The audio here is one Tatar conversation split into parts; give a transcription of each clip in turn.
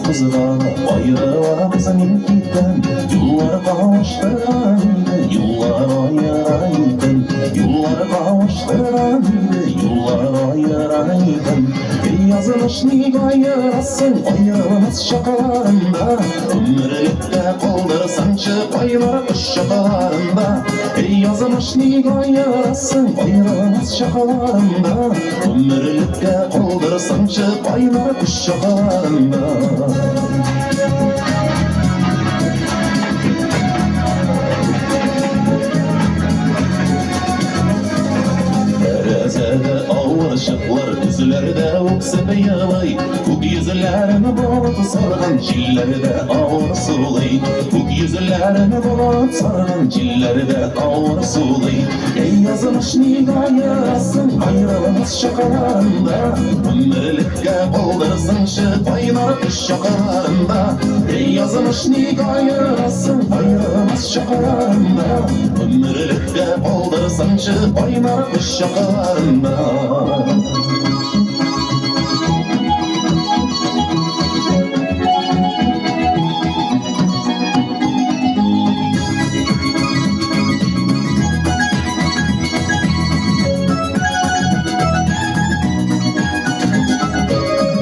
кузгала, аерылабыз, мин китәм. Юллар кавыштырган иде, юллар аера икән. Юллар кавыштырган иде, юллар аера икән. Эй, язмыш, ник аерасың, аерылмас чакларында? Гомерлеккә калдырсаңчы кайнар кочакларында. Эй, язмыш, ник аерасың, аерылмас чакларында? Гомерлеккә калдырсаңчы кайнар кочакларында. Тәрәзәдә авыр чыклар, күзләрдә үксеп елый. Күк йөзләрен болыт сарган, җилләрдә авыр сулый. Күк йөзләрен болыт сарган, җилләрдә авыр сулый. Эй, язмыш, ник аерасың, аерылмас чакларында? Гомерлеккә калдырсаңчы кайнар кочакларында. Эй, язмыш, ник аерасың, аерылмас чакларында? Гомерлеккә калдырсаңчы кайнар кочакларында.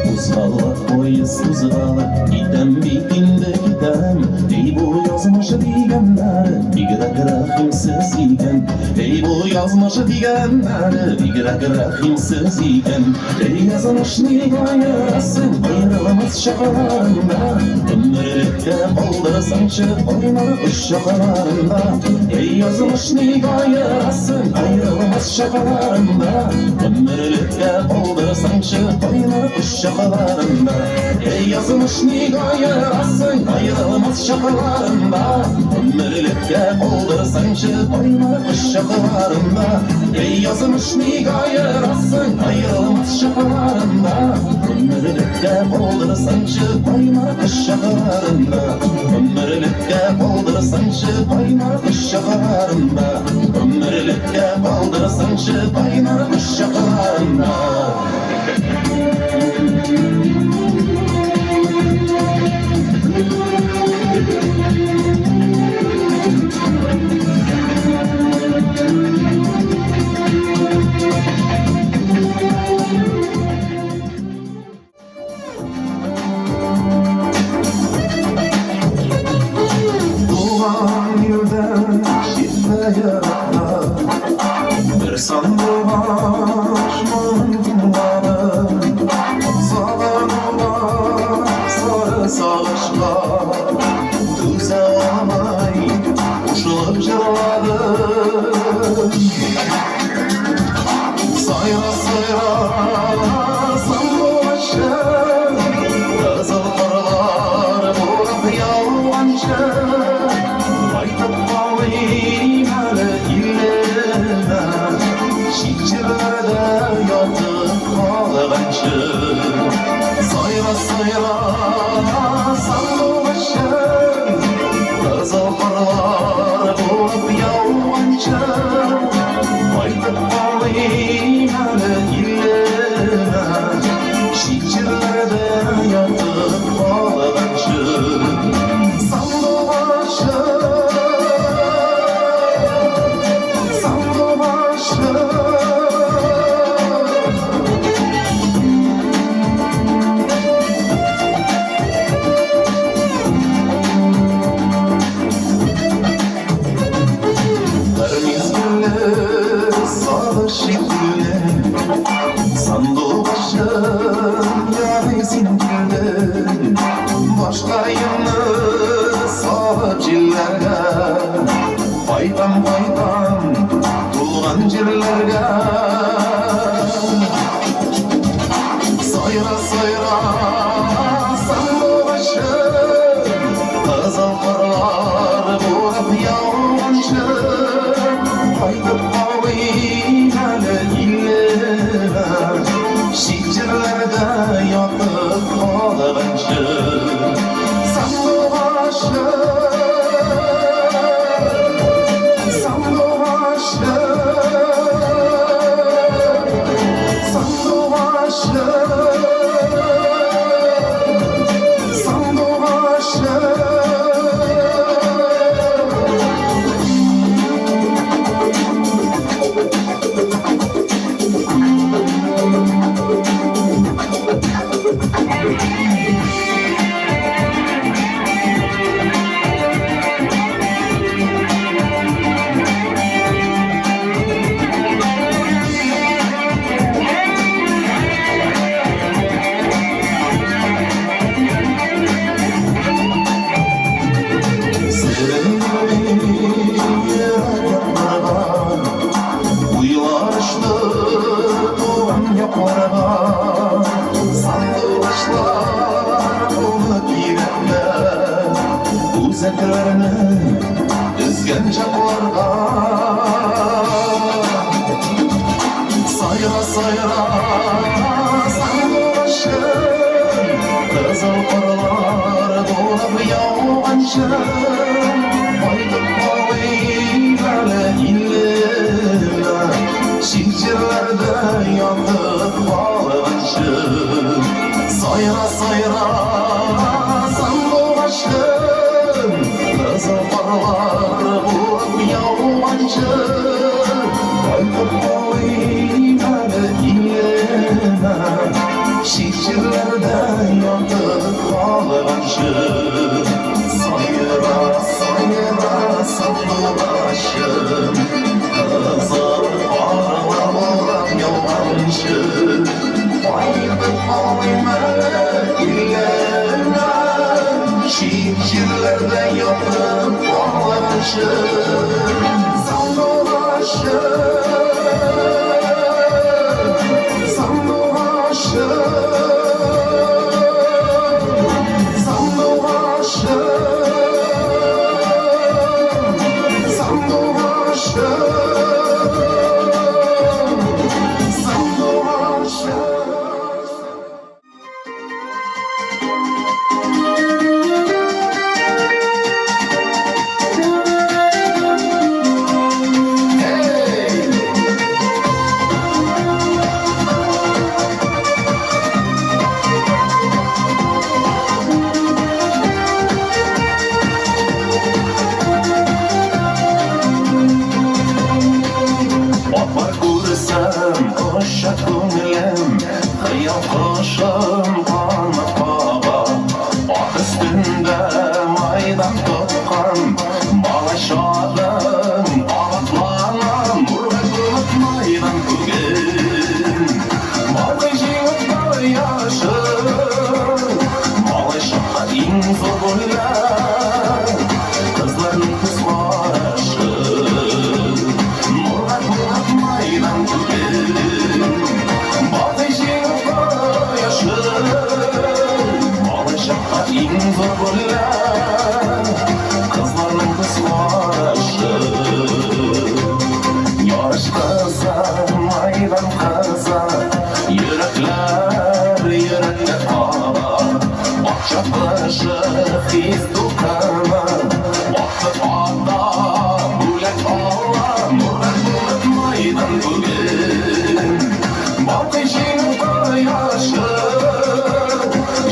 Кузгала, поезд кузгала, китәм бит инде, китәм. Эй, бу язмыш дигәннәре бигрәк рәхимсез икән. Эй, бу язмыш дигәннәре бигрәк рәхимсез икән. Эй, язмыш, ник аерасың, аерылмас чакларында? Гомерлеккә калдырсаңчы кайнар кочакларында. Эй, язмыш, ник аерасың, аерылмас чакларында? Гомерлеккә калдырсаңчы кайнар кочакларында. Эй, язмыш, ник аерасың, аерылмас чакларында? Гомерлеккә калдырсаңчы кайнар кочакларында. Эй, язмыш, ник аерасың, аерылмас чакларында? Гомерлеккә калдырсаңчы кайнар кочакларында. Гомерлеккә калдырсаңчы кайнар кочакларында. Гомерлеккә калдырсаңчы кайнар кочакларында. Туган илдән читтә, еракта бер сандугач моң тыңлады. Сагынуга, сары сагышка түзә алмый, кушылып җырлады. Сайра, сайра, сандугачым, кызыл карлар булып яуганчы, кайтып калыйм әле илемә, чит җирләрдә ятып калганчы. Сайра, сайра, сандугачым, кызыл карлар булып яуганчы, кайтып калыйм әле илемә, чит җирләрдә ятып калганчы. Сандугачым, сандугачым. Бер мизгелле сагыш итүнең, сандугачым, ярый син килдең. Башкаемны салып җилләргә, кайтам, кайтам туган җирләргә. Сайра, сайра, сандугачым, кызыл карлар булып яуганчы, кайтып калыйм әле илемә, чит җирләрдә ятып калганчы. Сандугачым, сандугачым, сандугачым. Үзәкләрне өзгән чакларда. Сайра, сайра, сандугачым, Кызыл карлар булып яуганчы, Кайтып калыйм әле илемә, Чит җирләрдә ятып калганчы. Сайра, сайра, сандугачым, Кызыл карлар булып яуганчы, Кайтып калыйм әле илемә, Чит җирләрдә ятып калганчы. Сайра, сайра, сандугачым, Кызыл карлар булып яуганчы, Кайтып калыйм әле илемә, Чит җирләрдә ятып калганчы. Сандугачым, сандугачым, сандугачым, сандугачым, сандугачым. Hey! Атлар күрсәм, оча күңелем, Хыял кошым канат кага. Ат өстендә майдан тоткан Малай чагым кабатлана, Нурга күмеп майдан күген. Балкый җиңеп кояшы, Малай чакта иң зур бүләк, Кызларның күз карашы. Нурга күмеп майдан күген. Балкый җиңеп кояшы, Малай чакта иң зур бүләк, Кызларның күз карашы. Ярыш кыза, майдан кыза, Йөрәкләр йөрәккә кага. Ат чабышы, хис дулкыны, Вакыт ата, бүләк ала, Нурга күмеп майдан күген. Балкый җиңү кояшы,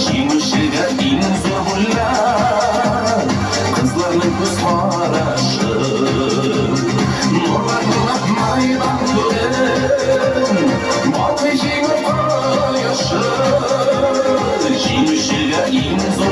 Җиңүчегә иң зур бүләк, Кызларның күз карашы. Нурга күмеп майдан күген. Балкый җиңү кояшы, Җиңүчегә иң зур